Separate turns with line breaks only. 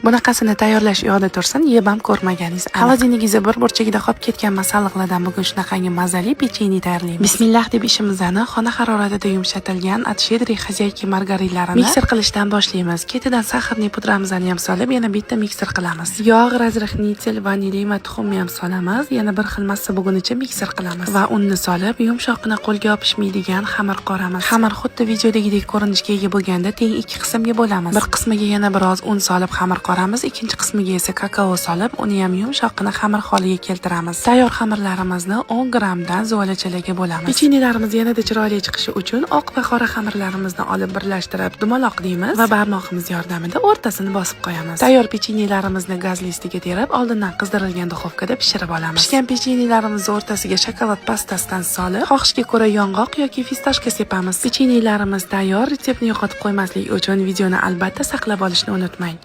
Bunaqasini tayyorlash u yoqda tursin, yeb ham ko'rmaganingiz aniq. Холодильник ingizda bir burchagida qolib ketgan masalliqlardan bugun shunaqangi mazali pechenye tayyorlaymiz. Bismillah deb ishimizni xona haroratida yumshatilgan "От щедрой хозяйки" margarinlarini mikser qilishdan boshlaymiz. Ketidan сахарный pudramizni ham solib, yana bitta mikser qilamiz. Yog', разрыхлитель, vanilin va tuxumni ham solamiz. Yana bir xil massa bo'lgunicha mikser qilamiz va unni solib, yumshoqqina, qo'lga yopishmaydigan xamir qoramiz. Xamir xuddi videodagidek ko'rinishga ega bo'lganda, teng ikki qismga bo'lamiz. Bir qismiga yana biroz un solib xamir qoramiz, ikkinchi qismiga esa kakao solib, uni ham yumshoqqina xamir holiga keltiramiz. Tayyor xamirlarimizni 10 grammdan zuvalachalarga bo'lamiz. Pechenyelarimiz yanada chiroyli chiqishi uchun oq va qora xamirlarimizni olib birlashtirib, dumaloq deymiz va barmog'imiz yordamida o'rtasini bosib qo'yamiz. Tayyor pechenyelarimizni gaz listiga terib, oldindan qizdirilgan duxovkada pishirib olamiz. Pishgan pechenyelarimizni o'rtasiga shokolad pastasidan solib, xohishga ko'ra yong'oq yoki фисташка sepamiz. Pechenyelarimiz tayyor. Retseptni yo'qotib qo'ymaslik uchun videoni albatta saqlab olishni unutmang.